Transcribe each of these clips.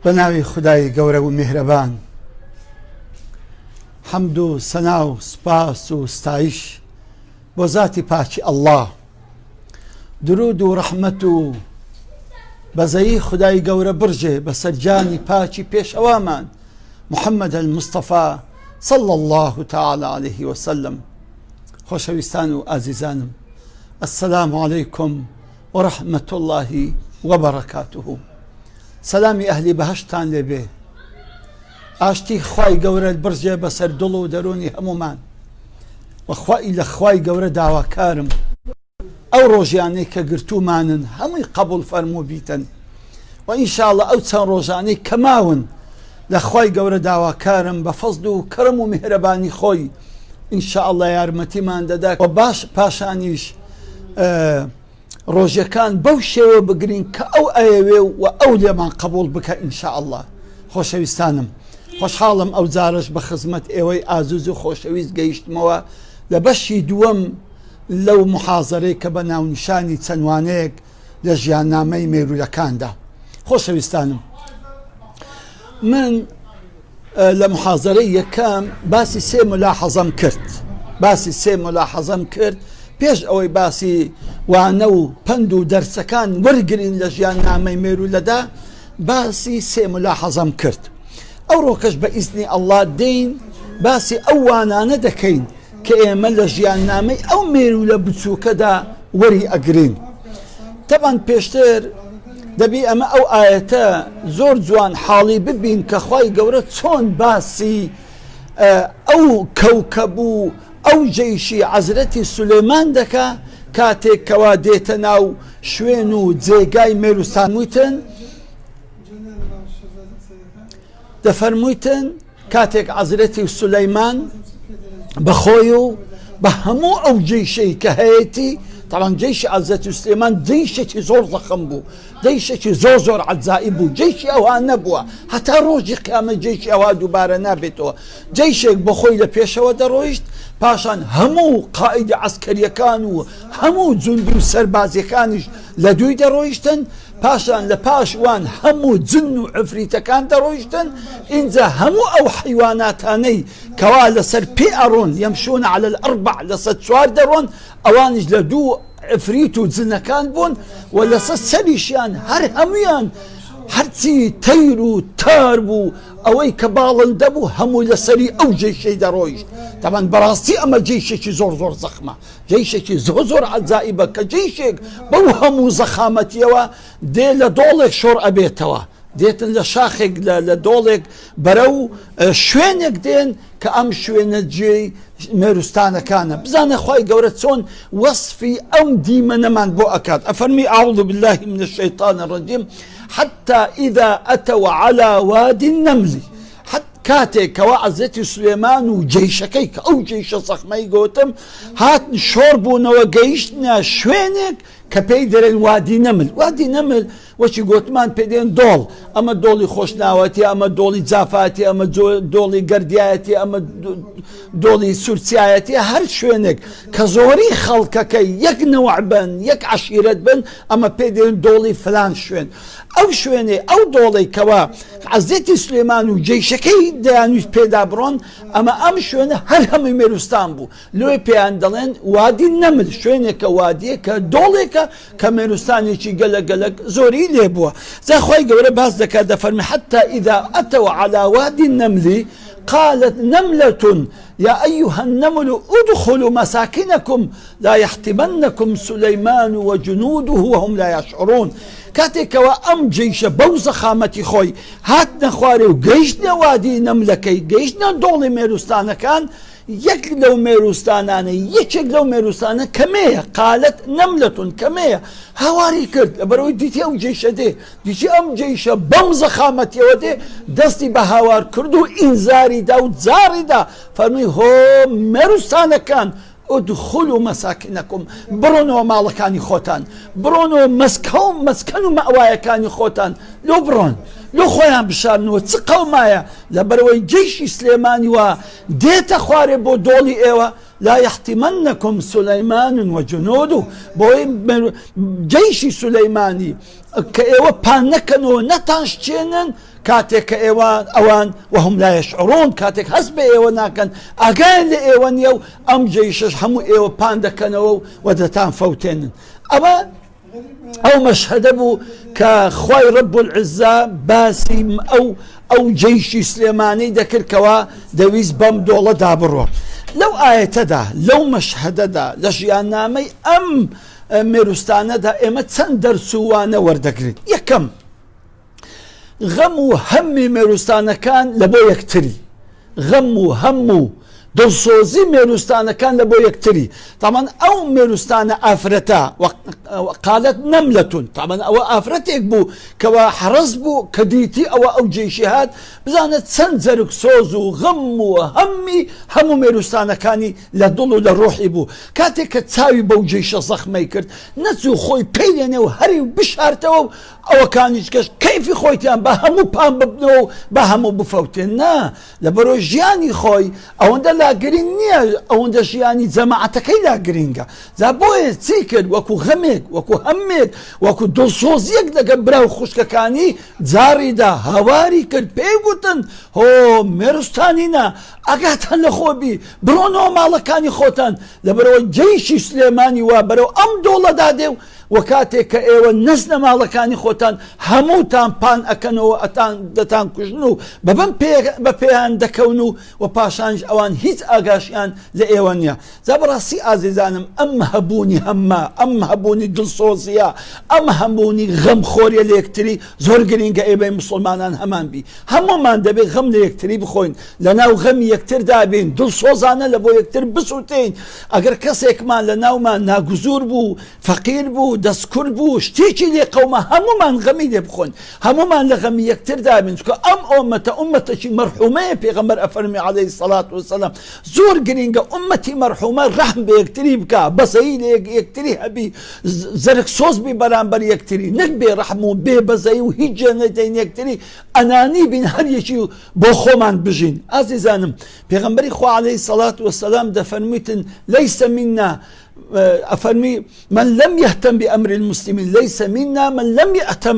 بە ناوی خودای گەورە و میهرەبان. حەمد و سەنا و سوپاس و ستایش بۆ زاتی پاکی ئەڵڵا. درود و ڕەحمەت و بەزەیی خودای گەورە بڕژێ بەسەر گیانی پاکی پێشەوامان محمد المصطفى صلى الله تعالى عليه وسلم. خۆشەویستان و ئازیزانم السلام علیکم ورحمة اللە وبرکاته سەلامی ئەهلی بەهەشتتان لێ بێ ئاشتی خوای گەورە بڕژێ بەسەر دڵ و دەروونی هەمومان وەخوای لە خوای گەورە داواکارم ئەو ڕۆژیانەی کە گرتومانن هەمووی قبول فەرموو بیتن و ئینشاءاللە ئەو چەند ڕۆژانەی کە ماون لە خوای گەورە داواکارم بە فەزل و کەرەم و میهرەبانی خۆی ئینشاءاللە یارمەتیمان دەدا و باش پاشانیش ڕۆژەکان بەو شێوە بگرین کە ئەو ئەیەوێ و ئەو لێمان قبول بکە ان شاء اللە خۆشەویستانم خۆشحاڵم ئەو جارەش بە خزمەت ئێوەی ئازیز و خۆشەویست گەیشتمەوە لە بەشی دووەم لەو محازەرەی کە بە ناونیشانی چەند وانەیەک لە ژیاننامەی مێروولەکاندا خۆشەویستانم من لە محازەرەی یەکەم باسی سێ ملاحەزەم کرد باسی سێ ملاحەزەم کرد پێش ئەوەی باسی وانە و پەند و دەرسەکان وەرگین لە ژیان نامەی مێرولەدا باسی سێ ملاحەزەم کرد ئەو ڕۆکەش بە ئیزنی ئەڵڵا دێین باسی ئەو وانانە دەکەین کە ئێمە لە ژیاننامەی ئەو مێروولە بچووکەدا وەری ئەگرین. تەبعەن پێشتر دەبی ئەمە ئەو ئایەتە زۆر جوان حاڵی ببین کە خوای گەورە چۆن باسی ئەو کەوکەب و ئەو جەیشی عەزرەتی سولەیمان دەکا کاتێک کەوا دێتە ناو شوێن و جێگای مێروستان وتن دەفەرموویتن کاتێک عەزرەتی سولەیمان بە خۆی و بە هەموو ئەو جەیشەی کە هەیەتی تەڵان جەیشی عەزرەتی سلێمان جەیشێکی زۆر زەخم بوو جەیشێکی زۆر زۆر عەجائب بوو جەیشی ئەوها نەبووە هەتا ڕۆژی قیامەت جەیشی ئەوها دووبارە نابێتەوە جەیشێک بە خۆی لە پێشەوە دەڕۆیشت پاشان هەموو قائیدە عەسکەریەکان و هەموو جوندی و سەربازیەکانیش لە دووی دەڕۆیشتن پاشان لە پاش وان هەموو جن و عفریتەکان دەڕۆیشتن، ئینجا هەموو ئەو حەیواناتانەی کەوا لەسەر پێ ئەڕۆن، یمشون علی الاربع، لەسەر چوار دەڕۆن، ئەوانیش لە دوو عفریت و جنەکان بوون و لەسەر سەریشیان هەر هەموویان هەرچی تەیر و تار بوو ئەوەی کە باڵندە بوو هەمووی لەسەری ئەو جەیشەی دەڕۆیشت. تەبعەن بەڕاستی ئەمە جەیشێکی زۆر زۆر زەخمە. جەیشێکی زۆر زۆر عەجائیبە کە جەیشێک بەو هەموو زەخامەتیەوە دێ لە دۆڵێک شۆڕ ئەبێتەوە دێتن لە شاخێک لە دۆڵێک بەرەو شوێنێک دێن کە ئەم شوێنە جێی مێروستانەکانە بزانە خوای گەورە چۆن وەصفی ئەم دیمەنەمان بۆ ئەکات ئەفەرمی اعوذ بالله من الشیطان الرجیم حتى اذا اتوا على وادي النمل کاتێک کەوا عەزرەتی سولێمان و جەیشەکەی کە ئەو جەیشە زەخمەی گۆتم هاتن شۆڕ بوونەوە گەیشتنە شوێنێک کە پێی دەرێن وادی نەمل وادی نەمل وەکی گۆتمان پێ دێن دۆڵ ئەمە دۆڵی خۆشناوەتی ئەمە دۆڵی جافاتی ئەمە دۆڵی گەردیایەتی ئەمە دۆڵی سوورچایەتی هەر شوێنێک کە زۆری خەڵکەکە یەک نەوع بن یەک عەشیرەت بن ئەمە پێ دێن دۆڵی فلان شوێن ئەو شوێنەی ئەو دۆڵەی کەوا عەزێتی سلێمان و جەیشەکەی دەیانویست پێدا بڕۆن ئەمە ئەم شوێنە هەر هەمووی مێروستان بوو لۆی پێیان دەڵێن وادی نەمل شوێنێکە وادیەکە دۆڵێکە کە مێروستانێکی گەلە گەلەک زۆری لێ بووە جا خوای گەورە باس دەکات دەفەرمی حتى إذا أتوا على وادي النمل قالت نملة يا أيها النمل ادخلوا مساكنكم لا يحطمنكم سليمان وجنوده وهم لا يشعرون کاتێک کەوا ئەم جەیشە بەو زەخامەتی خۆی هاتنە خوارێ و گەیشتنە وادی نەملەکەی گەیشتنە دۆڵی مێروستانەکان یەک لەو مێروستانانە یەکێک لەو مێروستانە کەمەیە قالت نەملەتون کەمەیە هاواری کرد لەبەرەوەی دیتی ئەو جەیشە دێ دیتی ئەم جەیشە بەم زەخامەتیەوە دێ دەستی بە هاوار کرد و ئینزاری دا و جاڕی دا فەرمی هۆ مێروستانەکان ادخلوا مساکنکم، بڕۆنەوە ماڵەکانی خۆتان، بڕۆنەوە مەسکە و مەسکەن و مەئوایەکانی خۆتان، لۆ بڕۆن، لۆ خۆیان بشارنەوە، چ قەومایە، لەبەرئەوەی جەیشی سلێمانی وا دێتە خوارێ بۆ دۆڵی ئێوە. لا یحطمنکم سلیمان و جنوده، بۆی جەیشی سولەیمانی کە ئێوە پان نەکەنەوە نەتانشچێنن کاتێک کە ئێوە ئەوان وهم لا یشعرون کاتێک هەست بە ئێوە ناکەن ئاگایان لە ئێوە نییە و ئەم جەیشەش هەموو ئێوە پان دەکەنەوە و دەتان فەوتێنن. ئەمە ئەو مەشهەدە بوو کە خوای رب العزە باسی ئەو ئەو جەیشی سلێمانی دەکرد کەوا دەویست بەم دۆڵەدا بڕۆ. لەو ئایەتەدا لەو مەشهەدەدا لە ژیاننامەی ئەم مێروستانەدا ئێمە چەند دەرس و وانە وەردەگرین. یەکەم، غەم و هەمی مێروستانەکان لە بۆ یەکتری، غەم و هەم و دڵسۆزی مێروستانەکان لە بۆ یەکتری. تامان ئەو مێروستانە ئافرەتە قالت نەملەتون، تامان ئەوە ئافرەتێک بوو کەوا حەڕەس بوو کە دیتی ئەوە ئەو جێشی هات، بزانە چەند جەرگ سۆز و غەم و هەمی هەموو مێروستانەکانی لە دڵ و لە ڕۆحی بوو. کاتێک کە چاوی بەو جەیشە زەخمەی کرد، نەچوو خۆی پێی لێنێ و هەری و بشارتەوە و ئەوەکانیش کەش کەیفی خۆیتیان با هەموو پان ببنەوە و با هەموو بفەوتێن. نا، لەبەرئەوەی ژیانی خۆی ئەوەندە لا گرینگ نییە، ئەوەندە ژیانی جەماعەتەکەی لا گرینگە. جا بۆیە چی کرد؟ وەکوو غەمێک، وەکوو هەمێک، وەکوو دڵسۆزییەک لەگەڵ برا و خوشکەکانی جاڕی دا، هاواری کرد، پێی گوتن، هۆ مێروستانینە، ئاگاتان لە خۆ بی، بڕۆنەوە ماڵەکانی خۆتان، لەبەرئەوەی جەیشی سلێمانی وا بەرەو ئەم دۆڵەدا دێ و وە کاتێک کە ئێوە نەچنە ماڵەکانی خۆتان هەمووتان پان ئەکەنەوە ئەتان دەتان کوژن و بەبن پێ بە پێیان دەکەون و وە پاشانیش ئەوان هیچ ئاگاشیان لە ئێوە نییە. جا بەڕاستی ئازیزانم ئەم هەبوونی هەمە، ئەم هەبوونی دڵسۆزییە، ئەم هەبوونی غەمخۆریە لە یەکتری زۆر گرینگە ئێمەی موسڵمانان هەمان بی. هەموومان دەبێ غەم لە یەکتری بخۆین، لە ناو غەمی یەکتردا بین، دڵسۆزانە لە بۆ یەکتر بسووتێین. ئەگەر کەسێکمان لە ناومان ناگوزوور بوو، فەقیر بوو، دەستکورت بوو، شتێکی لێ قەوما، هەموومان غەمی لێ بخۆین، هەموومان لە غەمی یەکتردا بین، چونکە ئەم ئۆممەتە ئوممەتێکی مەرحومەیە، پێغەمبەر ئەفەرمی عەلەیهی سەڵات وەسەلام، زۆر گرینگە ئوممەتی مەرحومە ڕەحم بە یەکتری بکا، بەزەیی لە یەکتری هەبی، زەرگ سۆز بی بەرامبەر یەکتری، نەک بێ ڕەحم و بێ بەزەیی و هیچ جێ نەدەین یەکتری، ئەنانی بین هەر یەکی بۆ خۆمان بژین. ئازیزانم پێغەمبەری خوا عەلەیهی سەڵات وەسەلام دەفەرمویتن لەیسە منا، ئەفەرمی من لم يهتم بأمر المسلمين ليس منا من لم يهتم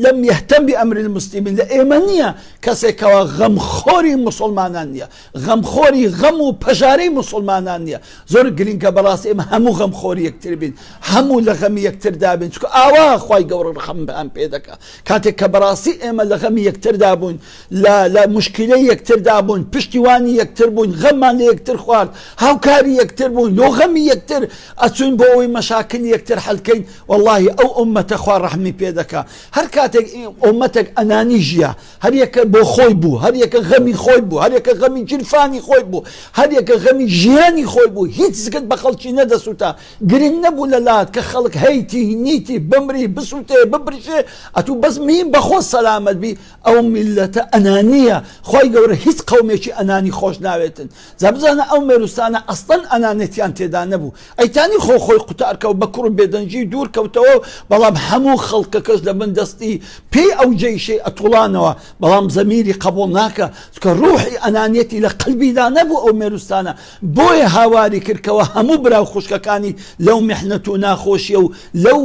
لم يهتم بأمر المسلمين لە ئێمە نییە کەسێکەوە غەمخۆری مسلمانان نییە غەمخۆری غەم و پەژارەی مسلمانان نییە. زۆر گرنگە بەڕاستی ئێمە هەموو غەمخۆری یەکتر بین، هەموو لە غەمی یەکتردا بین، چونکە ئاوا خوای گەورە ڕەحممان پێ دەکا. کاتێک کە بەڕاستی ئێمە لە غەمی یەکتردا بووین، لە لە موشکیلەی یەکتردا بووین، پشتیوانی یەکتر بووین، غەممان لە یەکتر خوارد، هاوکاری یەکتر بووین، لۆ غەمی یەکتر ئەچووین بۆ ئەوەی مەشاکلی یەکتر حەل کەین، وەڵاهی ئەو ئوممەتە خوا ڕەحمی پێ دەکا. هەر کاتێک ئوممەتێک ئەنانی ژیا، هەر یەکە بۆ خۆی بوو، هەر یەکە غەمی خۆی بوو، هەر یەکە غەمی گیرفانی خۆی بوو، هەر یەکە غەمی ژیانی خۆی بوو، هیچ زگت بە خەڵکی نەدەسووتا، گرنگ نەبوو لە لات کە خەڵک هەیتی نیتی بمری بسووتێ ببرژێ، ئەتوو بەس میم بە خۆت سەلامەت بی، ئەو میللەتە ئەنانییە، خوای گەورە هیچ قەومێکی ئەنانی خۆش ناوێتن. جا بزانە ئەو مێروستانە ئەسڵەن ئەنانێتیان تێدا نەبوو. ئەیتانی خۆ خۆی قوتار کەوت بە کوڕ بێدەنگی دوور کەوتەوە، بەڵام هەموو خەڵکەکەش لە بن دەستی پێی ئەو جەیشەی ئەتوڵانەوە، بەڵام زەمیری قەبوڵ ناکا، چونکە ڕوحی ئەنانیەتی لە قەلبیدا نەبوو ئەو مێروستانە، بۆیە هاواری کرد کەوا هەموو برا و خوشکەکانی لەو میحنەت و ناخۆشیە و لەو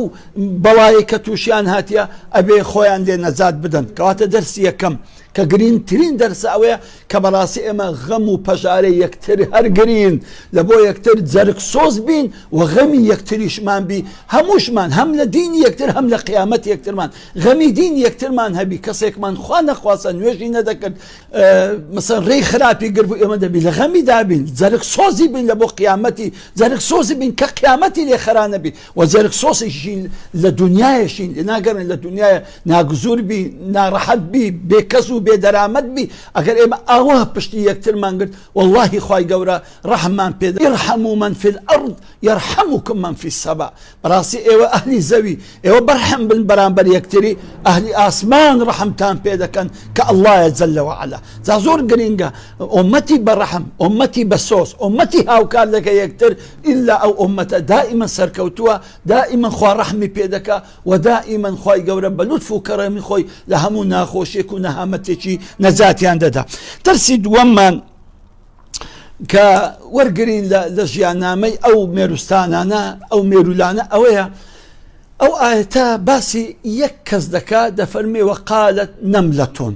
بەڵایەی کە تووشیان هاتیە ئەبێ خۆیان لێ نەجات بدەن. کەواتە دەرسی یەکەم کە گرینگترین دەرسە ئەوەیە کە بەڕاستی ئێمە غەم و پەژارەی یەکتر هەرگرین، لە بۆ یەکتر جەرگ سۆز بین و غەمی یەکتریشمان بی، هەمووشمان هەم لە دینی یەکتر هەم لە قیامەت یەکترمان غەمی دینی یەکترمان هەبی. کەسێکمان خوا نەخواستە نوێژی نەدەکرد، مەسەن ڕێی خراپی گرت بوو، ئێمە دەبی لە غەمی دابین، جەرگ سۆزی بین لە بۆ قیامەتی، جەرگ سۆزی بین کە قیامەتی لێ خەرا نەبی و جەرگ سۆزیشین لە دنیایشین، لێ ناگەڕێن لە دنیای ناگزور بی، ناڕەحەت بی، بێکەس و بێدەرامەت بی. ئەگەر ئێمە ئاوا پشتی یەکترمان گرت، وەڵڵاهی خوای گەورە ڕەحممان پێ دە، ارحموا من فی الارض یرحمکم من فی السماء. بەڕاستی ئێوە ئەهلی زەوی، ئێوە بەرحم بن بەرامبەر یەکتری، ئەهلی ئاسمان ڕەحمتان پێ دەکەن کە اللە جل وعلا. جا زۆر گرینگە ئوممەتی بەڕەحم، ئوممەتی بەسۆز، ئوممەتی هاوکار لەگە یەکتر، ئیلا ئەو ئوممەتە دائیمەن سەرکەوتووە، دائیمەن خوا ڕەحمی پێ دەکا و دائیمەن خوای گەورە بە لوتف و کەرەمی خۆی لە هەموو ناخۆشیەک و نەهامەتێکی نەجاتیان دەدا. دەرسی دووەممان. کە وەرگین لە ژیاننامەی ئەو مێروستانانە ئەو مێرولانە ئەوەیە ئەو ئاەتە باسی یەک کەس دەکا دەفەرمێ وقالت نەملەتون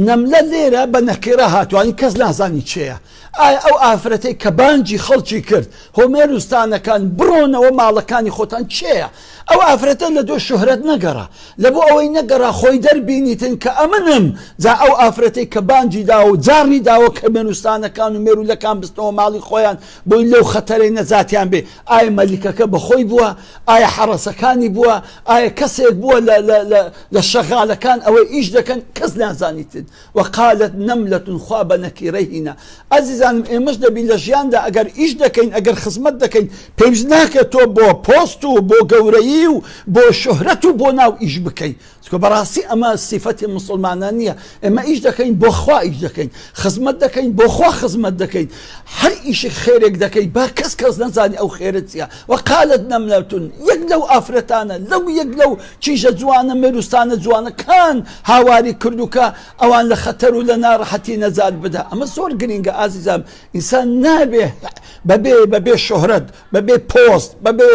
نەملە لێرە بە نەکیرە هاتوانی کەس نازانی چێە ئایا ئەو ئافرەتەی کە بانگی خەڵکی کرد هۆ مێروستانەکان بڕۆنەوە ماڵەکانی خۆتان کێیە؟ ئەو ئافرەتە لە دۆ شوهرەت نەگەڕا لە بۆ ئەوەی نەگەڕا خۆی دەربینیتن کە ئەمنم جا ئەو ئافرەتەی کە بانگی داوە و جاڕی داوە کە مێروستانەکان و مێرولەکان بستنەوە ماڵی خۆیان بۆی لەو خەتەرەی نەجاتیان بێ ئایا مەلیکەکە بە خۆی بووە ئایا حەڕەسەکانی بووە ئایا کەسێک بووە لە لە لە لە شەغالەکان ئەوەی ئیش دەکەن کەس نازانیتن وقالت نملە خوا بە نەکیرەی هینا. ئەزیزانم ئێمەش دەبی لە ژیاندا ئەگەر ئیش دەکەین ئەگەر خزمەت دەکەین پێویست ناکە تۆ بۆ پۆست و بۆ گەورەیی و بۆ شوهرەت و بۆ ناو ئیش بکەی چونکە بەڕاستی ئەمە سیفەتی موسڵمانان نییە ئێمە ئیش دەکەین بۆ خوا ئیش دەکەین خزمەت دەکەین بۆ خوا خزمەت دەکەین هەر ئیشێک خێرێک دەکەی با کەس کەس نەزانی ئەو خێرە چییە وقالت نملە یەک لەو ئافرەتانە لەو یەک لەو کیژە جوانە مێروستانە جوانەکان هاواری کرد و کە ئەوان لە خەتەر و لە ناڕەحەتی نەجات بدا ئەمە زۆر گرینگە ئازیزان ئینسان نابێ بەبێ بەبێ شۆهرەت بەبێ پۆست بەبێ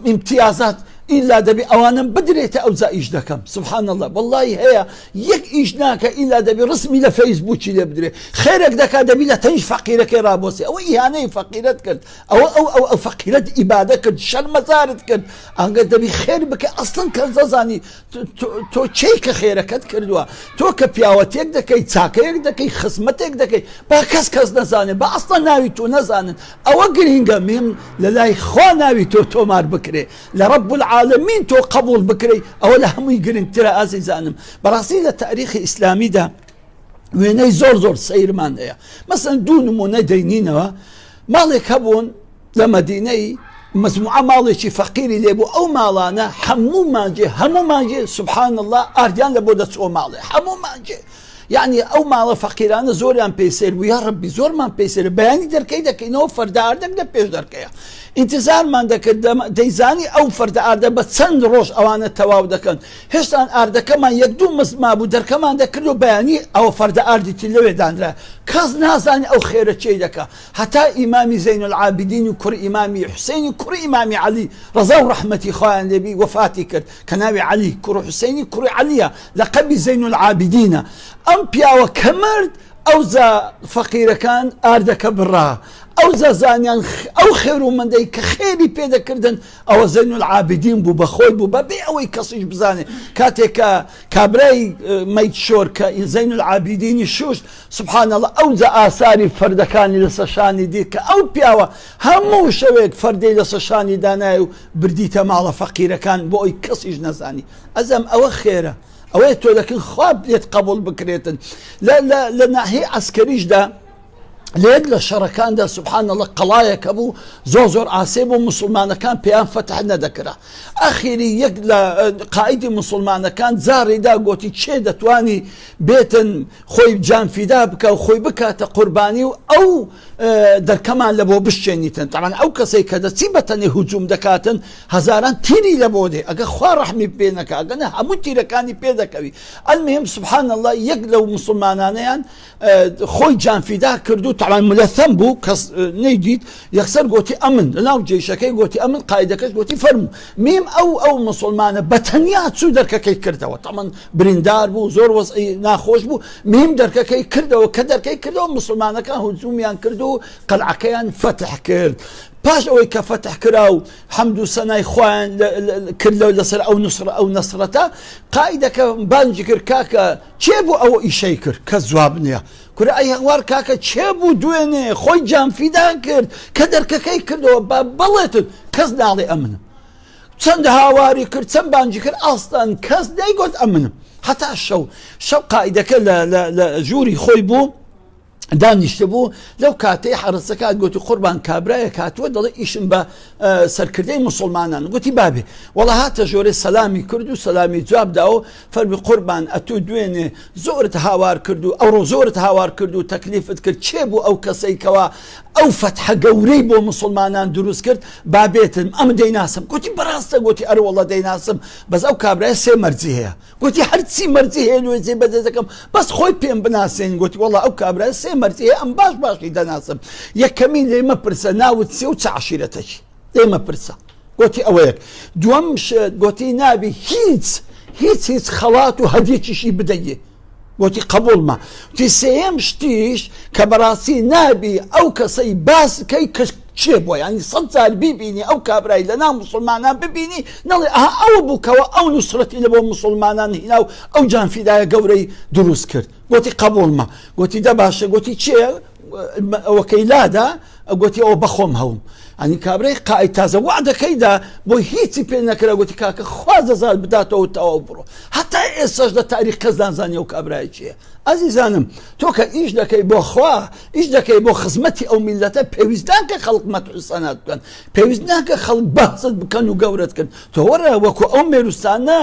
ئیمتیازات ئیلا دەبی ئەوانم بدرێتە ئەوجا ئیش دەکەم سبحان الله واللهی هەیە یەک ئیش ناکە ئیلا دەبی ڕسمی لە فەیسبووکی لێ بدرێ خێرێک دەکا دەبی لە تەنیش فەقیرەکەی ڕابۆسی ئەوە ئیهانەی فەقیرەت کرد ئەوە ئەو ئەو ئەو فەقیرەت ئیبادە کرد شەرمەزارت کرد ئەنگە دەبی خێر بکە ئەسڵەن کەس دەزانی تۆ چێی کە خێرەکەت کردووە تۆ کە پیاوەتێک دەکەی چاکەیەک دەکەی خزمەتێک دەکەی با کەس کەس نەزانێ با ئەسڵەن ناوی تۆ نەزانن ئەوە گرینگە میم لە لای خوا ناوی تۆ تۆمار بکرێ لە رب العالمین تۆ قبول بکرێ ئەوە لە هەمووی گرنگترە ئازیزانم بەڕاستی لە تاریخی ئیسلامیدا وێنەی زۆر زۆر سەیرمان هەیە مەسەن دوو نمونە دەینینەوە ماڵێک هەبوون لە مەدینەی مەجموعە ماڵێکی فەقیری لێبوو ئەو ماڵانە هەموو مانجێ هەموو مانجێ سبحان الله ئاردیان لە بۆ دەچووە ماڵێ هەموو مانجێ یعنی ئەو ماڵە فەقیرانە زۆریان پێی سەیر بوو یا ڕەبی زۆرمان پێی سەیر بەیانی دەرکەی دەکەینەوە فەردە ئاردەک لە پێش دەرکەیە ئینتزارمان دەکرد دەیزانی ئەو فەردە ئاردە بە چەند ڕۆژ ئەوانە تەواو دەکەن هێشتان ئاردەکەمان یەک دوو مز مابوو دەرکەمان دەکرد و بەیانی ئەوە فەردە ئاردی تر لەوێ دانرا کەس نازانی ئەو خێرە چێی دەکا هەتا ئیمامی زەین العابدین و کوڕی ئیمامی حوسەین و کوڕی ئیمامی عەلی ڕەزا و ڕەحمەتی خوایان لێبی وەفاتی کرد کە ناوی عەلی کوڕ حوسەینی کوڕی عەلیە لەقەبی زەین العابدینە ئەم پیاوە کە مرد ئەوجا فەقیرەکان ئاردەکە بڕا ئەوجا زانیان ئەو خێر و مندەی کە خێری پێدەکردن ئەوە زەین العابدین بوو بە خۆی بوو بەبێ ئەوەی کەسیش بزانێ کاتێک کە کابرای مەیت شۆر کە زەین العابدینی شوشت سبحان اللە ئەوجا ئاساری فەردەکانی لەسەر شانی دیت کە ئەو پیاوە هەموو شەوێک فەردەی لەسەر شانی دانای و بردیتە ماڵە فەقیرەکان بۆ ئەوی کەسیش نەزانی ئەزم ئەوە خێرە ئەوەیە تۆ دەکەن خوا لێت قبول بکرێتن لە ناحیەی عەسکەریشدا لە یەک لە شەڕەکاندا سبحان اللە قەڵایەک هەبوو زۆر زۆر ئاسێ بوو مسلمانەکان پێیان فەتح نەدەکرا ئەخیری یەک لە قائیدی مسلمانەکان جاڕیدا گۆتی چێ دەتوانی بێتن خۆی جانفیدا بکە و خۆی بکاتە قوربانی و ئەو دەرکەمان لە بۆ بشچێنیتن تاوان ئەو کەسەی کە دەچی بەتەنێ هجوم دەکاتن هەزاران تیری لە بۆ دێ ئەگە خوا ڕەحمی پێ نەکا ئەگەنە هەموو تیرەکانی پێ دەکەوی المهم سبحان الله یەک لەو مسلمانانیان خۆی جانفیدا کرد و تاوان ملەثەم بوو کەس نەیدیت یەکسەر گۆتی ئەمن لەناو جێشەکەی گۆتی ئەمن قایدەکەش گۆتی فەرموو میم ئەو ئەو مسلمانە بە تەنیا چوو دەرکەکەی کردەوە تەمەن بریندار بوو زۆر وەزعی ناخۆش بوو میم دەرکەکەی کردەوە کە دەرکەی کردەوە مسلمانەکان هجومیان کرد و قەلعەکەیان فەتح کرد پاش ئەوەی کە فەتح کرا و حەمد و سەنای خۆیان کرد لەسەر ئەو نوسرە ئەو نەسرەتە قائیدەکە بانگی کرد کاکە کێ بوو ئەو ئیشەی کرد کەس جواب نییە کورە ئەی هەوار کاکە کێ بوو دوێنێ خۆی جانفیدا کرد کە دەرکەکەی کردەوە با بڵێتن کەس ناڵێ ئەمنم چەند هاواری کرد چەند بانگی کرد ئاستان کەس نەیگوت ئەمنم هەتا شەو شەو قائیدەکە لە ژووری خۆی بوو دانیشتبوو لەو کاتەی حەرەسەکان گوتی قوربان کابرایەک هاتووە دەڵێ ئیشم بە سەرکردەی مسلمانان گوتی بابێ وەڵا هاتە ژۆرێ سەلامی کرد و سەلامی جواب دا و فەرمی قوربان ئەتوو دوێنێ زۆرت هاوار کرد و ئەوڕۆ زۆرت هاوار کرد و تەکلیفت کرد چێ بوو ئەو کەسەی کەوا ئەو فەتحە گەورەی بۆ موسڵمانان دروست کرد با بێتن ئەم دەیناسم گوتی بەڕاستە گوتی ئەرەوەڵە دەیناسم بەس ئەو کابرای سێ مەرجی هەیە گوتی هەرچی مەرجی هەیە لۆی جێ بەجێ دەکەم بەس خۆی پێم بناسێن گوتی وەڵا ئەو کابرای سێ مەرجی هەیە ئەم باش باشی دەناسم یەکەمین لێ مەپرسە ناوت چیە و چ عەشیرەتەکی لێ مەپرسە گوتی ئەوە یەک دووەم شت گوتی نابی هیچ هیچ هیچ خەڵات و هەدیەکیشی بدەیێ گوتی قبوڵمە وتی سێیەم شتیش کە بەڕاستی نابی ئەو کەسەی باس کەی کە کێ بووە یانی سەد جار بیبینی ئەو کابرای لەناو موسڵمانان ببینی نەڵێ ئەها ئەوە بوو کەوا ئەو نوسرەتی لە بۆ موسڵمانان هینا و ئەو جانفیدایە گەورەی دروست کرد گوتی قبوڵمە گوتی دە باشە گوتی کێ ئەوەکەی لادا گوتی ئەوە بەخۆم هەوم ئەنی کابرای قائید تازە وعدەکەی دا بۆ هیچی پێ نەکرا گوتی کاکە خوا جەزات بداتەوە تەواو بڕۆ هەتا ئێستاش لە تاریخ کەس نازانێ ئەو کابرایە کێیە ئەزیزانم تۆ کە ئیش دەکەی بۆ خوا ئیش دەکەی بۆ خزمەتی ئەو میلەتە پێویست ناکە خەڵک مەدح و سەنات بکەن پێویست ناکە خەڵک بەحست بکەن و گەورەت کەن تۆ وەرە وەکو ئەو مێروستانە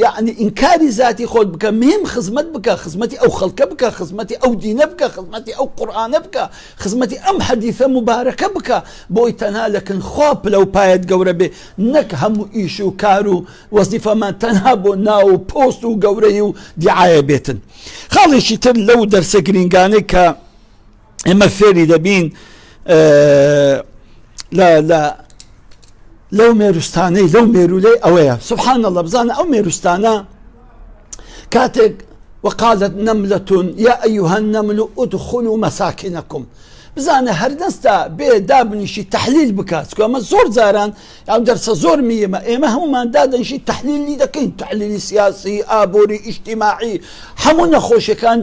یعنی ئینکاری زاتی خۆت بکە مهم خزمەت بکە خزمەتی ئەو خەڵکە بکە خزمەتی ئەو دینە بکە خزمەتی ئەو قورئانە بکە خزمەتی ئەم حەدیثە موبارەکە بکە بۆی تەنها لە کن خوا پلە و پایەت گەورە بێ نەک هەموو ئیش و کار و وەزیفەمان تەنها بۆ ناو و پۆست و گەورەی و دیعایە بێتن. خاڵێکی تر لەو دەرسە گرینگانەی کە ئێمە فێری دەبین لە لە لەو مێروستانەی لەو مێرولەی ئەوەیە سبحان الله بزانە ئەو مێروستانە کاتێک وقالت نملة يا أيها النمل ادخلوا مساكنكم بزانە هەر دەستە بێ دابنیشی تحلیل بکات چکە ئەمە زۆر جاران ئەم دەرسە زۆر میمە ئێمە هەمومان دادەنیشی تحلیلی دەکەین تحلیلی سیاسی ئابووری ئیجتیماعی هەموو نەخۆشیەکان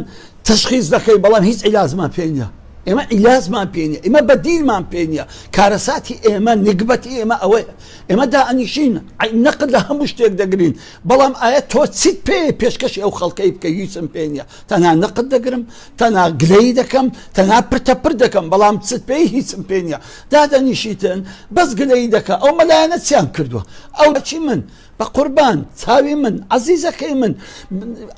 تشخیص دەکەی بەڵام هیچ عیلازمان پێ نییە ئێمە عیلازمان پێ نییە ئێمە بەدیلمان پێ نییە کارەساتی ئێمە نگبەتی ئێمە ئەوەیە ئێمە دائەنیشین نەقد لە هەموو شتێک دەگرین بەڵام ئایا تۆ چیت پێ پێشکەشی ئەو خەڵکەی بکە هیچم پێ نییە تەنها نەقد دەگرم تەنها گلەیی دەکەم تەنها پرتە پر دەکەم بەڵام چت پێی هیچم پێ نییە دادەنیشیتن بەس گلەیی دەکە ئەو مەلایانە چیان کردووە ئەو چی من بە قوربان چاوی من عەزیزەکەی من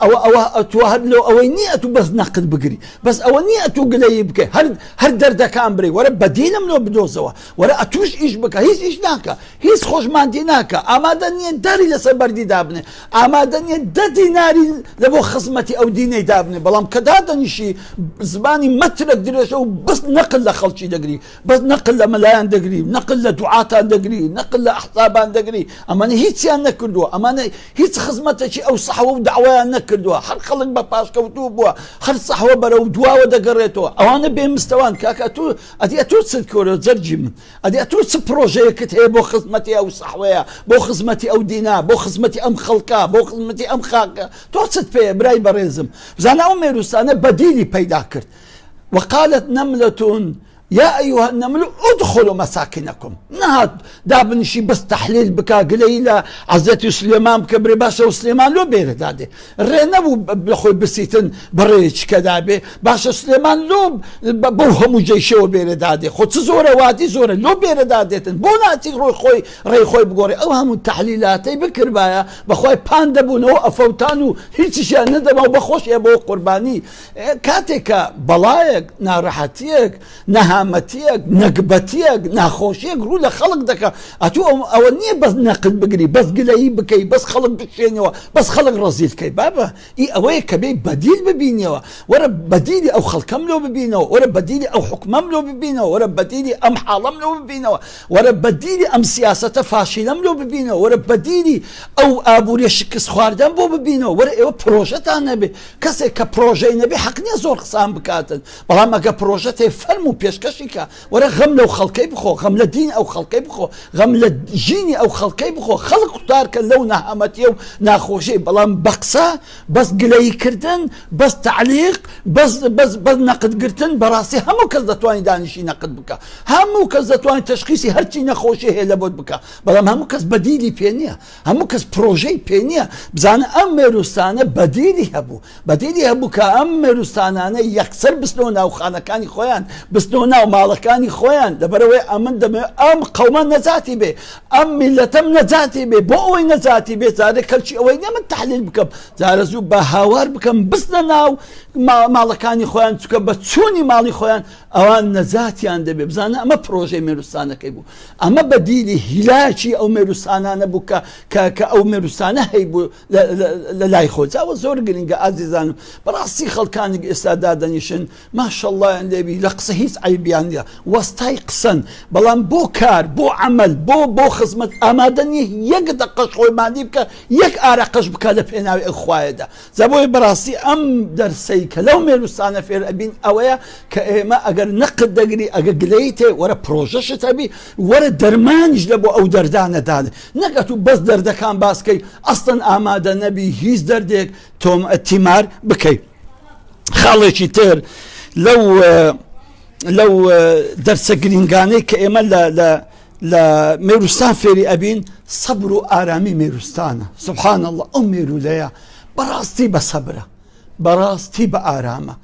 ئەوە ئەوە ئەتوو هەر لۆ ئەوەی نییە ئەتوو بەس نەقد بگری بەس ئەوە نییە ئەتوو گلەیی بکەی هەر هەر دەردەکان بری وەرە بەدیلم لۆ بدۆزەوە وەرە ئەتوش ئیش بکە هیچ ئیش ناکە هیچ خۆشماندی ناکە ئامادە نییە داری لەسەر بەردی دابنێ ئامادە نییە دە دیناری لە بۆ خزمەتی ئەو دینەی دابنێ بەڵام کە دادەنیشی زمانی مەترێک درێژە و بەس نەقل لە خەڵکی دەگری بەس نەقل لە مەلایان دەگری نەقل لە دوعاتان دەگری نەقل لە ئەحزابان دەگری ئەمانە هیچیان نەکردووە ئەمانە هیچ خزمەتێکی ئەو سەحوە و داوایان نەکردووە هەر خەڵک بە پاشکەوتوو بووە هەر سەحوە بەرەو دواوە دەگەڕێتەوە ئەوانە بێ مستەوان کاکە تو ئەدی ئەتوو چت کۆرە جەرگی من ئەدی ئەتوو چ پرۆژەیەکت هەیە بۆ خزمەتی ئەو سەحوەیە بۆ خزمەتی ئەو دینا بۆ خزمەتی ئەم خەڵکە بۆ خزمەتی ئەم خاکە تۆ چت پێیە برای بەڕێزم بزانە ئەو مێروستانە بەدیلی پەیدا کرد وقالت نملة یا ایها النمل ادخلوا مساکنکم نەهات دابنیشی بەس تەحلیل بکا گلەیی لە عەزرەتی سلێمان بکە برێ باشە و سلێمان لۆ بێرە دادێ ڕێ نەبوو لە خۆی بسیتن بەڕێیەکی کە دابێ باشە سلێمان لۆ بەو هەموو جەیشەوە بێرە دادێ خۆ چ زۆرە وادی زۆرە لۆ بێرە دادێتن بۆ ناچی ڕۆی خۆی ڕێی خۆی بگۆڕێ ئەو هەموو تەحلیلاتەی بکردبایە بەخوای پان دەبوونەوە ئەفەوتان و هیچیشیان نەدەما و بەخۆشیە بۆ قوربانی کاتێک کە بەڵایەک، ناڕەحەتییەک، نەهامەتییەک، نەگبەتییەک، ناخۆشییەک ڕوو لە خەڵک دەکا، ئەتوو ئەوە نییە بەس نەقد بگری، بەس گلەیی بکەی، بەس خەڵک بشکێنیەوە، بەس خەڵک ڕەزیل کەی. بابە ئی ئەوەیە کە بێی بەدیل ببینیەوە. وەرە بەدیلی ئەو خەڵکەم لۆ ببینەوە، وەرە بەدیلی ئەو حوکمەم لۆ ببینەوە، وەرە بەدیلی ئەم حاڵەم لۆ ببینەوە، وەرە بەدیلی ئەم سیاسەتە فاشیلەم لۆ ببینەوە، وەرە بەدیلی ئەو ئابووریە شکستخواردەم بۆ ببینەوە، وەرە ئێوە پرۆژەتان هەبێ. کەسێک کە پرۆژەی نەبێ حەق نیە زۆر قسان بکاتن بەڵام ئەگە پرۆژەت هەیە فەرموو پێشکەشی کە وەرە غەم لەو خەڵکەی بخۆ غەم لە دین ئەو خەڵکەی بخۆ غەم لە ژینی ئەو خەڵکەی بخۆ خەڵک قوتار کە لەو نەهامەتیە و ناخۆشی بەڵام بە قسە بەس گلەیی کردن بەس تەعلیق بەس بەس بەس نەقد گرتن بەڕاستی هەموو کەس دەتوانی دانیشی نەقد بکە هەموو کەس دەتوانێت تەشخیسی هەرچی نەخۆشی هەیە لە بۆت بکە بەڵام هەموو کەس بەدیلی پێ نییە هەموو کەس پرۆژەی پێ نییە بزانە ئەم مێروستانە بەدیلی هەبوو بەدیلی هەبوو کە ئەم مێروستانانە یەکسەر بستنەوە ناو خانەکانی خۆیان بستنەوە ناو. ناو ماڵەکانی خۆیان، لەبەرئەوەی ئەمن دەمەوێت ئەم قەومە نەجاتی بێ، ئەم میللەتەم نەجاتی بێ، بۆ ئەوەی نەجاتی بێ جارێ کەلکی ئەوەی نیە من تەحلیل بکەم، جارە زوو بە هاوار بکەم بچنە ناو ماڵەکانی خۆیان، چونکە بە چوونی ماڵی خۆیان ئەوان نەجاتیان دەبێ. بزانە ئەمە پرۆژەی مێروستانەکەی بوو، ئەمە بەدیلی هیلاکی ئەو مێروستانانە بوو کە کە کە ئەو مێروستانە هەیبوو لە لای خۆی. جا ئەوە زۆر گرنگە ئازیزانم، بەڕاستی خەڵکانێک ئێستا دادەنیشن ماشەڵڵایان لێبی لە قسە هیچ عەیبیان نیە وەستای قسەن بەڵام بۆ کار بۆ عەمەل بۆ بۆ خزمەت ئامادە نیە یەک دەقەش خۆی ماندی بکە یەک ئارەقەش بکە لە پێناوی ئەو خوایەدا. جا بۆیە بەڕاستی ئەم دەرسەی کە لەو مێروستانە فێر ئەبین ئەوەیە کە ئێمە ئەگەر نەقد دەگری ئەگە گلەیی تێ وەرە پرۆژەشت هەبی وەرە دەرمانیش لە بۆ ئەو دەردانە دانێ نەک ئەتوو بەس دەردەکان باس کەی ئەسڵەن ئامادە نەبی هیچ دەردێک تۆم تیمار بکەی. خاڵێکی تر لەو لەو دەرسە گرنگانەی کە ئێمە لە لە لە مێروستان فێری ئەبین سەبر و ئارامی مێروستانە سبحان الله ئەو مێرولەیە بەڕاستی بە سەبرە بەڕاستی بە ئارامە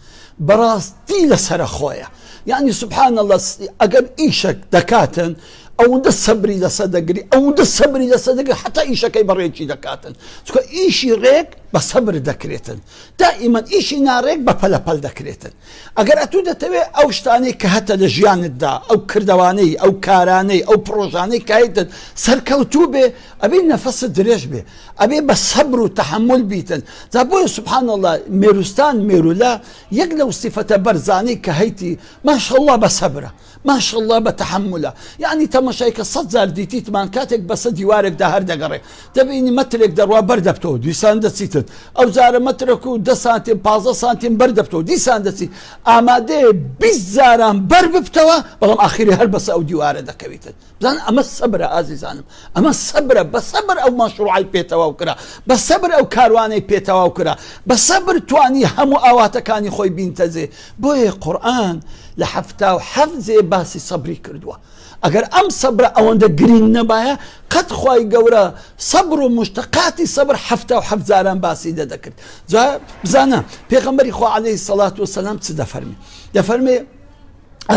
بەڕاستی لەسەرە خۆیە یعنی سبحان الله ئەگەر ئیشەک دەکاتن ئەوەندە سەبری لەسەر دەگری ئەوەندە سەبری لەسەر دەگری حتا ئیشەکەی بەڕێکی دەکاتن چونکە ئیشی ڕێک بە سەبر دەکرێتن دائیمەن ئیشی ناڕێک بە پەلەپەل دەکرێتن. ئەگەر ئەتوو دەتەوێت ئەو شتانەی کە هەتە لە ژیانتدا، ئەو کردەوانەی، ئەو کارانەی، ئەو پڕۆژانەی کە هەیتن سەرکەوتوو بێ، ئەبێ نەفەست درێژ بێ، ئەبێ بە سەبر و تەحەمول بیتن. جا بۆیە سبحان اللە مێروستان، مێرولە، یەک لەو سیفەتە بەرزانەی کە هەیتی، ماشاءاللە بە سەبرە. ماشاءاللە بە تەحەمولە یەعنی تەمەشای کە سەت جار دیتیتمان کاتێک بەسە دیوارێکدا هەر دەگەڕێ دەبینی مەترێک دەڕوا بەر دەبتەوە دیسان دەچیتن ئەو جارە مەترەک و دە سانتیم 15 سانتیم بەر دەبتەوە دیسان دەچی ئامادەیە 20 جاران بەر ببتەوە بەڵام ئاخیری هەر بەسە ئەو دیوارە دەکەویتن بزان ئەمە سەبرە ئازیزانم ئەمە سەبرە بە سەبر ئەو مەشروعی پێ تەواو کرا بە سەبر ئەو کاروانەی پێ تەواو کرا بە سەبر توانی هەموو ئاواتەکانی خۆی بینتەزێ بۆیە قورئان لە 77 جێ باسی سەبری کردووە ئەگەر ئەم سەبرە ئەوەندە گرینگ نەبایە قەت خوای گەورە سەبر و مشتقاتی سەبر 77 جاران باسی دەدەکرد جا بزانە پێغەمبەری خوا عەلەیهی سەڵات وسەلام چ دەفەرمێ دەفەرمێ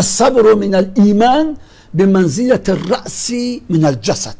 الصبر من الإيمان بمنزلة الرأس من الجسد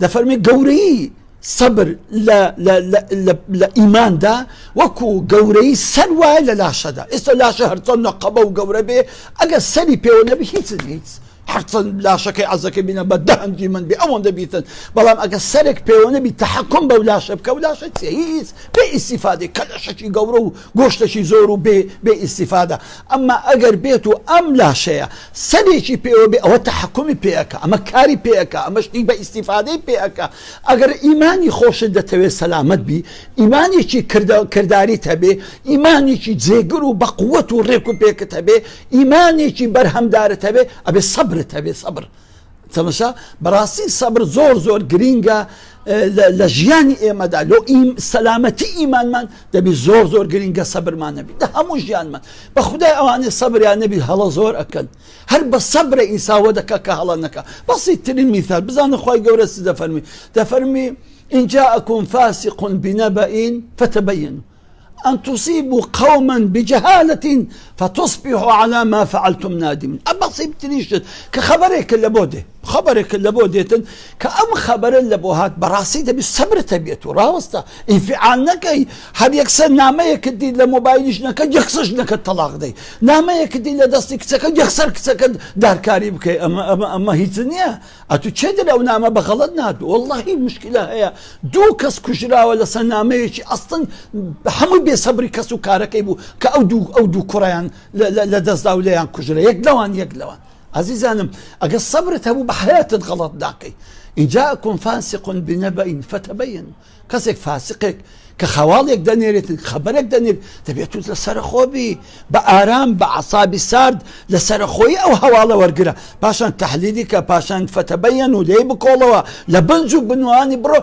دەفەرمێ گەورەیی سەبر لە لە لە لە لە ئیماندا وەکو گەورەیی سەر وایە لە لاشەدا ئێستا لاشە هەرچەند قەبە و گەورە بێ ئەگەر سەری پێوە نەبی هیچ هیچ هەرچەند لاشەکەی عەزەکەی بینە بە دە هەنجی من بێ ئەوەندە بیتن بەڵام ئەگەر سەرێک پێوە نەبی تەحەکم بەو لاشە بکە و لاشە چیە هیچ بێ ئیسیفادەی کەلەشەکی گەورە و گۆشتەکی زۆر و بێ بێ ئیسیفادە ئەمما ئەگەر بێت و ئەم لاشەیە سەرێکی پێوە بێ ئەوە تەحەکومی پێ ئەکا ئەمە کاری پێ ئەکا ئەمە شتی بە ئیستیفادەی پێ ئەکا ئەگەر ئیمانی خۆشت دەتەوێ سەلامەت بی ئیمانێکی کرداریت هەبێ ئیمانێکی جێگر و بەقوەت و ڕێک و پێکت هەبێ ئیمانێکی بەرهەمدارت هەبێ ئەبێ سەبرت هەبێ سەبر تەمەشا بەڕاستی سەبر زۆر زۆر گرینگە لە ژیانی ئێمەدا لۆ سەلامەتی ئیمانمان دەبی زۆر زۆر گرینگە سەبرمان نەبی دە هەموو ژیانمان بە خودای ئەوانەی سەبریان نەبی هەڵە زۆر ئەکەن هەر بە سەبرە ئینسا وە دەکا کە هەڵە نەکا بەسیترین میثال بزانە خوای گەورە چ دەفەرمی دەفەرمی إن جاءكم فاسق بنبأ فتبينوا أن تصيبوا قوما بجهالة فتصبحوا على ما فعلتم نادمين. ئە بەسیترین شت کە خەبەرێک لە بۆ دێ خەبەرێک لە بۆ دێتن کە ئەم خەبەرە لە بۆ هات بەڕاستی دەبی سەبرت هەبێت و ڕاوەستە ئینفعال نەکەی هەر یەکسەر نامەیەکت دیت لە مۆبایلی ژنەکە یەکسەر ژنەکەت تەڵاق دەی نامەیەکت دیت لە دەستی کچەکە یەکسەر کچەکەت دارکاری بکەی ئەمە ئەمە ئەمە هیچ نییە ئەتو چێ دەرێ ئەو نامە بە غەڵەت ناتوو وەڵڵاهی مشکلە هەیە دوو کەس کوژراوە لەسەر نامەیەکی ئەستن هەمووی بێسەبری کەس و کارەکەی بوو کە ئەو دوو ئەو دوو کوڕیان لە دەستدا و لێیان کوژرا یەک لەوان یەک لەوان ئازیزانم ئەگەر سەبرت هەبوو بە حەیاتت غەڵەت ناکەی إن جاءكم فاسق بنبأ فتبينوا کەسێک فاسقێک کە خەواڵێک دەنێرێتن خەبەرێک دەنێر دەبێت تو لەسەر خۆبی بە ئارام بە عسابی سارد لەسەر خۆی ئەو هەواڵە وەرگرە پاشان تحلیلی کە پاشان فتبين و لێی بکۆڵەوە لە بنج و بنوانی بڕۆ.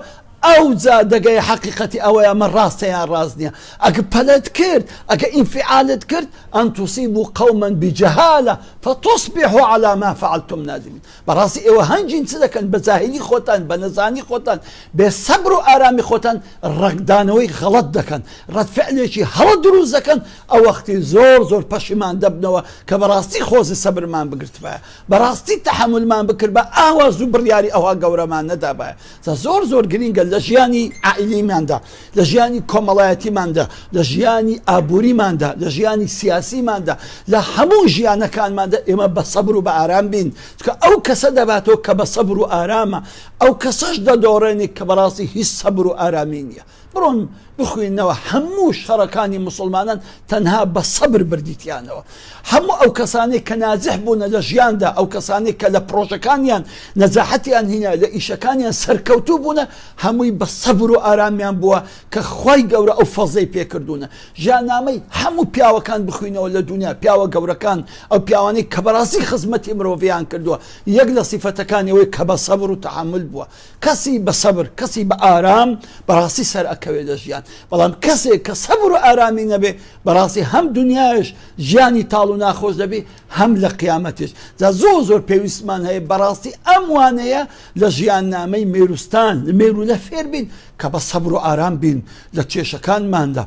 ئەوجا دەگەیە حەقیقەتی ئەوەی ئەمە ڕاستە یان ڕاست نییە. ئەگە پەلەت کرد، ئەگە ئینفعالت کرد، ان تصیبوا قوما بجهالە فتصبحوا علی ما فعلتم نادمین. بەڕاستی ئێوە هەنگین چ دەکەن بە جاهیلی خۆتان، بە نەزانی خۆتان، بێ سەبر و ئارامی خۆتان ڕەگدانەوەی غەڵەت دەکەن، ڕەد فعلێکی هەڵە دروست دەکەن، ئەو وەختی زۆر زۆر پەشیمان دەبنەوە کە بەڕاستی خۆزی سەبرمان بگرتبایە، بەڕاستی تەحەمولمان بکردبا ئاوا زوو بڕیاری ئەوها گەورەمان نەدابایە. جا زۆر زۆر گرینگە لە ژیانی عائیلیماندا، لە ژیانی کۆمەڵایەتیماندا، لە ژیانی ئابووریماندا، لە ژیانی سیاسیماندا، لە هەموو ژیانەکانماندا ئێمە بە سەبر و بە ئارام بین، چونکە ئەو کەسە دەباتەوە کە بە سەبر و ئارامە، ئەو کەسەش دەدۆڕێنێ کە بەڕاستی هیچ سەبر و ئارامی نییە. بڕۆن بخوێنەوە هەموو شەڕەکانی موسڵمانان تەنها بە سەبر بردیتیانەوە. هەموو ئەو کەسانەی کە ناجح بوونە لە ژیاندا، ئەو کەسانەی کە لە پڕۆژەکانیان نەجاحەتیان هینا، لە ئیشەکانیان سەرکەوتوو بوونە، هەمووی بە سەبر و ئارامیان بووە کە خوای گەورە ئەو فەزڵەی پێ کردوونە. ژیاننامەی هەموو پیاوەکان بخوینەوە لە دونیا، پیاوە گەورەکان، ئەو پیاوانەی کە بەڕاستی خزمەتی مرۆڤیان کردووە، یەک لە سیفەتەکانی ئەوەیە کە بە سەبر و تەحەمول بووە. کەسی بە سەبر، کەسی بە ئارام بەڕاستی سەر ئەکەوێ لە ژیان، بەڵام کەسێک کە سەبر و ئارامی نەبێ بەڕاستی هەم دونیایش ژیانی تاڵ و ناخۆش دەبی هەم لە قیامەتیش. جا زۆر زۆر پێویستمان هەیە بەڕاستی ئەم وانەیە لە ژیاننامەی مێروستان مێرولە فێر بین کە بە سەبر و ئارام بین لە کێشەکانماندا.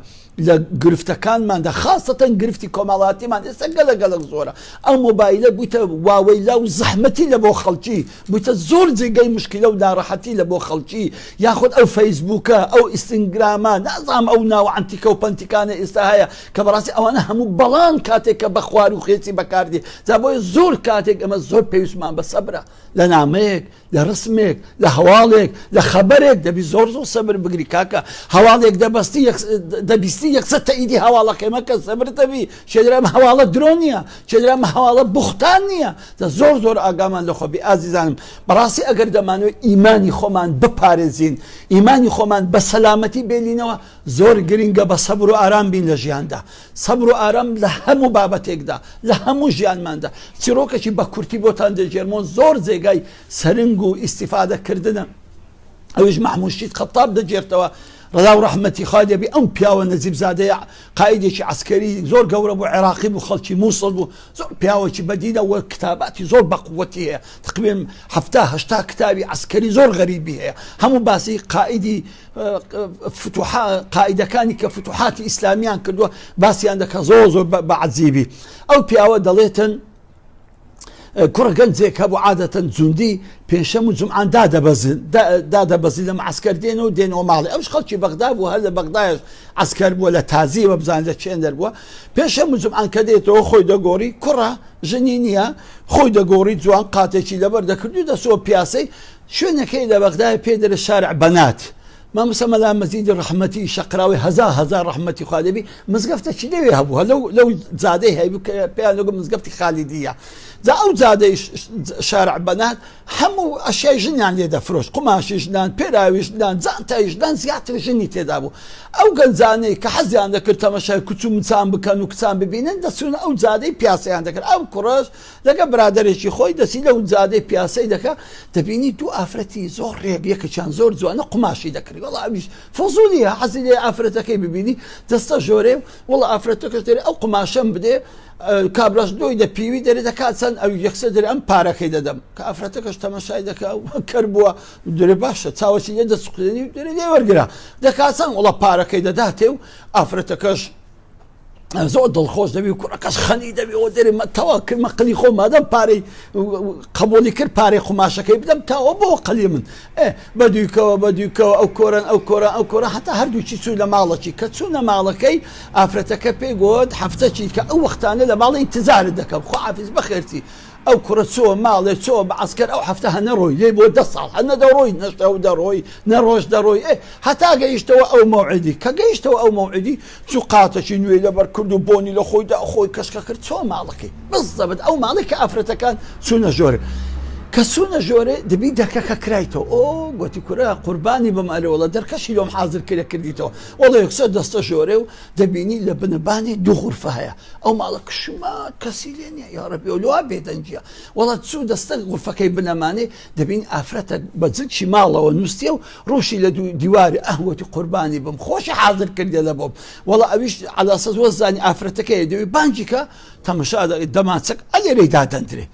لە گرفتەکانماندا خاسەتەن گرفتی کۆمەڵاتیمان ئێستا گەلە گەلەک زۆرە ئەو مۆبایلە بوویتە واوەیلا و زەحمەتی لە بۆ خەڵکی بوویتە زۆر جێگەی مشکلە و ناڕەحەتی لە بۆ خەڵکی یاخود ئەو فەیسبووکە ئەو ئیستنگرامە نازانم ئەو ناوە عەنتیکە و پەنتیکانە ئێستا هەیە کە بەڕاستی ئەوانە هەموو بەڵان کاتێک کە بە خوار و خێچی بەکاردێ جا بۆیە زۆر کاتێک ئەمە زۆر پێویستمان بە سەبرە لە نامەیەک لە ڕسمێک، لە هەواڵێک، لە خەبەرێک دەبی زۆر زۆر سەبر بگری کاکە هەواڵێک دەبەستی دەبیستی یەکسەر تەئیدی هەواڵەکەی مەکە سەبر دەبی چێدرا ئەم هەواڵە درۆ نییە چێدرا ئەم هەواڵە بوختان نییە دە زۆر زۆر ئاگامان لە خۆ بی ئازیزانم بەڕاستی ئەگەر دەمانەوێت ئیمانی خۆمان بپارێزین ئیمانی خۆمان بە سەلامەتی بێلینەوە زۆر گرنگە بە سەبر و ئارام بین لە ژیاندا سەبر و ئارام لە هەموو بابەتێکدا، لە هەموو ژیانماندا. چیڕۆکێکی بە کورتی بۆتان دەگێرمەوە زۆر جێگای سەرنگ و ئیستیفادە کردنە. ئەویش مەحموود شید خەتاب دەگێرتەوە ڕەزا و ڕەحمەتی خوای لێ بی ئەم پیاوە نەجیب زادەیە قائیدێکی عەسکەری زۆر گەورە بوو عێراقی بوو خەڵکی مووسڵ بوو زۆر پیاوێکی بەدینە و کتاباتی زۆر بەقوەتی هەیە تقریبا 70 80 کتابی عەسکەری زۆر غەریبی هەیە هەموو باسی قائیدی فتوحا قائیدەکانی کە فتوحاتی ئیسلامیان کردووە باسییان دەکە زۆر زۆر بە عەجیبی ئەو پیاوە دەڵێتن کوڕە گەنجێک هەبوو عادەتەن جوندی پێنجشەم و جومعان دادەبەزن دادەبەزی لە معسکەر دێنەوە دێنەوە ماڵی ئەوش خەڵکی بەغدا بوو هەر لە بەغدایش عسکەر بووە لە تازیەوە بزان لە چێندەر بووە پێنجشەم و جومعان کە دێتەوە خۆی دەگۆڕی کوڕە ژنی نییە خۆی دەگۆڕی جوان قاتێکی لەبەر دەکرد و دەچووە پیاسەی شوێنەکەی لە بەغدایە پێی دەرێ شارع بەنات مامۆستا مەلا مەجیدی ڕەحمەتی شەقراوی هەزار هەزار ڕەحمەتی خوا لێبی مزگەفتێکی لەوێ هەبوو هەر لەو لەو جادەی هەیبوو کە پێیان دەگوت مزگەفتی خالیدیە جا ئەو جادەی شارع بەنات هەموو ئەشیای ژنیان لێ دەفرۆشت قوماشی ژنان پێراوی ژنان جانتای ژنان زیاتر ژنی تێدا بوو ئەو گەنجانەی کە حەزیان دەکرد تەمەشای کچ و مچان بکەن و کچان ببینن دەچوون ئەو جادەی پیاسەیان دەکرد ئەو کوڕەش لەگە برادەرێکی خۆی دەچی لەو جادەی پیاسەی دەکا دەبینی دوو ئافرەتی زۆر ڕێک یەکێکیان زۆر جوانە قوماشی دەکڕی وەڵا ئەویش فزولیە حەزی لێ ئافرەتەکەی ببینی دەستە ژۆرێ وەڵا ئافرەتەکەش دەرێ ئەو قوماشەم بدێ کابراش دۆی دە پیوی دەرێ دەکات چەند ئەو یەکسەر دەرێ ئەم پارەکەی دەدەم کە ئافرەتەکەش تەمەشای دەکا کەر بووە دەرێ باشە چاوەچی لێ دەسوقێنی دەرێ لێ وەرگرە دەکات چەند وەڵا پارەکەی دەداتێ و ئافرەتەکەش زۆر دڵخۆش دەبی و کوڕەکەش خەنی دەبی ئەوە دەرێ تەوا کردمە قلی خۆ مادەم پارەی قبولی کرد پارەی قوماشەکەی بدەم تاوە بۆ قەلی من ئێ بەدویکەوە بەدویکەوە ئەو کۆرن ئەو کۆرە ئەو کۆرە هەتا هەردووکی چوو لە ماڵەکی کە چوونە ماڵەکەی ئافرەتەکە پێی گوت هەفتەکی کە ئەو وەختانە لە ماڵی ئینتزارت دەکەم خۆ حافیز بەخێرتی ئەو کوڕە چۆوە ماڵێ چۆوە بە عەسکەر ئەو هەفتە هە نەڕۆی لێی بۆ دە ساڵ هە نە دەڕۆی نە شەو دەڕۆی نە ڕۆژ دەڕۆی ئێ هەتا گەیشتەوە ئەو مەوعیدی کە گەیشتەوە ئەو مەوعیدی چوو قاتەکی نوێی لەبەر کرد و بۆنی لە خۆی دا خۆی کەشکە کرد چۆوە ماڵەکەی بزەبت ئەو ماڵەی کە ئافرەتەکان چوونە ژۆرێ. کە چوونە ژۆرێ دەبی دەرکەکە کرایتەوە ئۆ گۆتی کورە قوربانی بم ئەرێ وەڵا دەرکەشی لۆم حازر کرێ کردیتەوە وەڵا یەکسەر دەستە ژۆرێ و دەبینی لە بنەبانی دوو غورفە هەیە ئەو ماڵە کشما کەسی لێ نییە یاڕەبی و لۆ بێدەنگیە وەڵا چوو دەستە غورفەکەی بنەمانێ دەبین ئافرەتە بە جلکی ماڵەوە نووسیە و ڕووشی لە دوو دیواری ئەه گۆتی قوربانی بم خۆشی حازر کردێ لە بۆم وەڵا ئەویش عەلاسەس وەزانی ئافرەتەکەی دەوی بانگی کە تەمەشا دەمانچەک ئەلێرەی دادەندرێ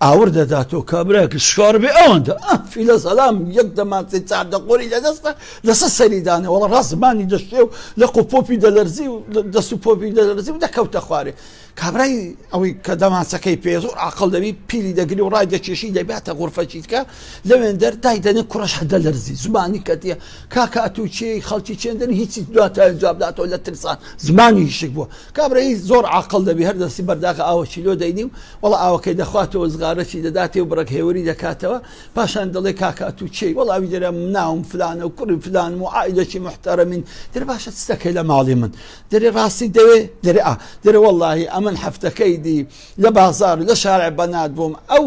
ئاور دەداتەوە کابرایەکی شکار بێ ئەوەندە فیلە سەلام یەک دەمانچەی چاردە قۆری لە دەستە لەسەر سەری دانێ وەڵا ڕاست زمانی دەشێ و لەق و پۆپی دەلەرزی و دەست و پۆپی دەلەرزی و دەکەوتە خوارێ کابرای ئەوەی کە دەمانچەکەی پێ زۆر عاقڵ دەبی پیلی دەگری و ڕای دەکێشی دەباتە غورفەکی دیکە لەوێن دەر دای دەنێ کوڕەش هەر دەلەرزی زمانی کەتیە کاکە ئەتوو کێی خەڵکی چێندن هیچی دواتای جواب داتەوە لە ترسان زمانی هیشک بووە کابرای زۆر عاقڵ دەبی هەر دەستی بەرداغە ئاوەکی لۆ دەینی و وەڵا ئاوەکەی دەخواتەوە زغارەکی دەداتێ و بڕەک هێوری دەکاتەوە پاشان دەڵێ کاکە ئەتوو کێی وەڵا ئەوی دەرێ ناوم فلانە و کوڕی فلانم و عائیلەکی موحتەرەمین دەرێ باشە چ دەکەی لە ماڵی من دەرێ ڕاستی دەوێ دەرێ ئا دەرێ وەڵاهی ئەمن هەفتەکەی دی لە بازار لە شارع بەنات بووم ئەو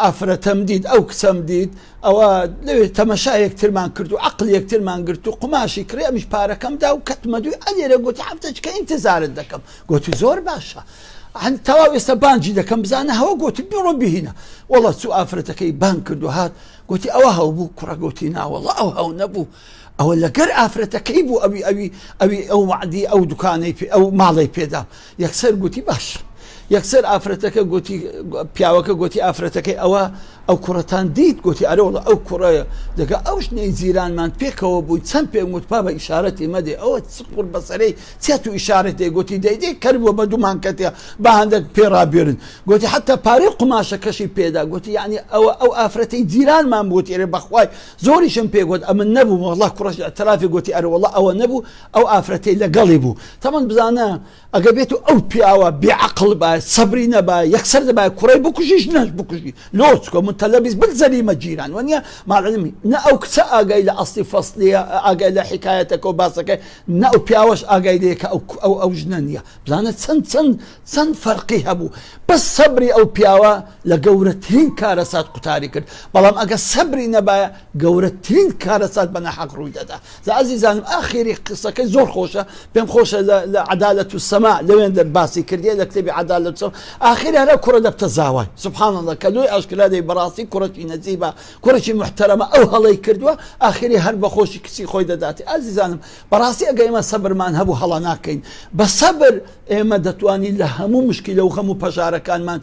ئافرەتەم دیت ئەو کچەم دیت ئەوە لەوێ تەمەشا یەکترمان کرد و عەقڵ یەکترمان گرت و قوماشی کڕی ئەمیش پارەکەم دا و کەتمە دووی ئەلێرە گوتی هەفتەچکە ئینتزارت دەکەم گوتی زۆر باشە هەن تەواو ئێستا بانگی دەکەم بزانە هەوە گۆتی بڕۆ بهینە وەڵا چوو ئافرەتەکەی بانگ کرد و هات گۆتی ئەوە هەو بوو کوڕە گۆتی ناوەڵا ئەو هەو نەبوو ئەوە لەگەر ئافرەتەکەی بوو ئەوی ئەوی ئەوی ئەو وعدی ئەو دوکانەی پێ ئەو ماڵەی پێدا یەکسەر گوتی باش یەکسەر ئافرەتەکە گوتی پیاوەکە گوتی ئافرەتەکەی ئەوە ئەو کوڕەتان دیت؟ گۆتی، ئەرێ وەڵا ئەو کوڕەیە. دەگا ئەو ژنەی جیرانمان پێکەوە بووین، چەند پێم وت بابە ئیشارەتی مەدێ، ئەوە چ قوڕبەسەرەی چیە تو ئیشارەت دەی؟ گۆتی، دەی دەی کەر بووە بە دوومان کەتیە با هەندەک پێ ڕابوێرن. گۆتی، حەتتا پارەی قوماشەکەشی پێ دا. گۆتی، یەعنی ئەوە ئەو ئافرەتەی جیرانمان بوو؟ گۆتی، ئەرێ بەخوای زۆریشم پێ گۆت ئەمن نەبووم، وەڵا کوڕەش ئیعترافی گۆتی، ئەرێ وەڵا ئەوە نەبوو، ئەو ئافرەتەی لەگەڵی بوو. تەمەن بزانە ئەگەر بێتو ئەو پیاوە بێ عەقڵ بایە سەبری نەبایە یەکسەر دەبایە کوڕەی بکوژی ژنەش بکوژی لۆ چکە متەلەبیس بالجەریمە جیران وەنیە مالعلم نە ئەو کچە ئاگای لە ئەسلی فەسلیە ئاگای لە حکایەتەکە و باسەکەی نە ئەو پیاوەش ئاگای لێ کە ئەو ئەو ئەو ژنە نییە بزانە چەند چەند چەند فەرقی هەبوو بەس سەبری ئەو پیاوە لە گەورەترین کارەسات قوتاری کرد بەڵام ئەگە سەبری نەبایە گەورەترین کارەسات بە ناحەق ڕووی دەدا جا ئازیزانم ئاخیری قسەکەی زۆر خۆشە پێم خۆشە لە عدالة السماء لەوێن دەر باسی کردیە لە کتێبی عدالة السماء ئاخیری هەرە کوڕە دەبتە زاوای سبحان الله کە لۆی ئاشکرا دەی بەڕاستی کوڕێکی نەجیبە کوڕێکی محتەرەمە ئەو هەڵەی کردووە ئاخیری هەر بە خۆشی کچی خۆی دەداتی ئازیزانم بەڕاستی ئەگە ئێمە سەبرمان هەبوو هەڵە ناکەین بە سەبر ئێمە دەتوانین لە هەموو مشکلە و غەم و پەژارەکانمان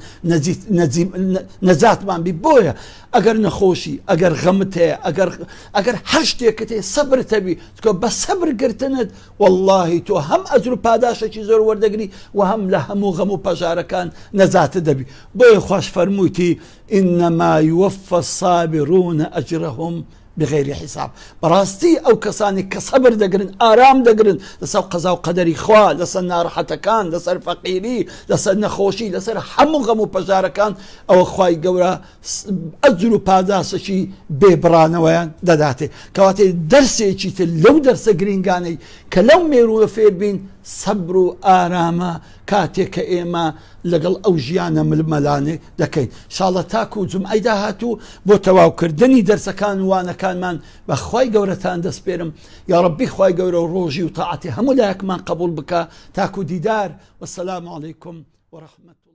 نەجاتمان بی بۆیە ئەگەر نەخۆشی ئەگەر غەمت هەیە ئەگەر ئەگەر هەر شتێکت هەیە سەبرت هەبی چکە بە سەبر گرتنت واللهی تۆ هەم ئەجر و پاداشێکی زۆر وەردەگری و هەم لە هەموو غەم و پەژارەکان نەجاتت دەبی بۆیە خواش فەرموویتی انما يوفى الصابرون اجرهم بغیر حساب بەڕاستی ئەو کەسانی کە سەبر دەگرن ئارام دەگرن لەسەر قەزا و قەدەری خوا لەسەر ناڕەحەتەکان لەسەر فەقیری لەسەر نەخۆشی لەسەر هەموو غەم و پەژارەکان ئەوە خوای گەورە ئەجر و پاداشتێکی بێ بڕانەوەیان دەداتێ کەواتێ دەرسێکی تر لەو دەرسە گرینگانەی کە لەو مێرووە فێربین سەبر و ئارامە کاتێک کە ئێمە لەگەڵ ئەو ژیانە ململانێ دەکەین شاڵە تاکو و جومعەی داهاتوو بۆ تەواوکردنی دەرسەکان و وانەکانمان بە خوای گەورەتان دەسپێرم یاڕەبی خوای گەورە و ڕۆژی و تاعەتی هەموو لایەکمان قبوڵ بکا تاکو دیدار والسلام علیکم ورحمة.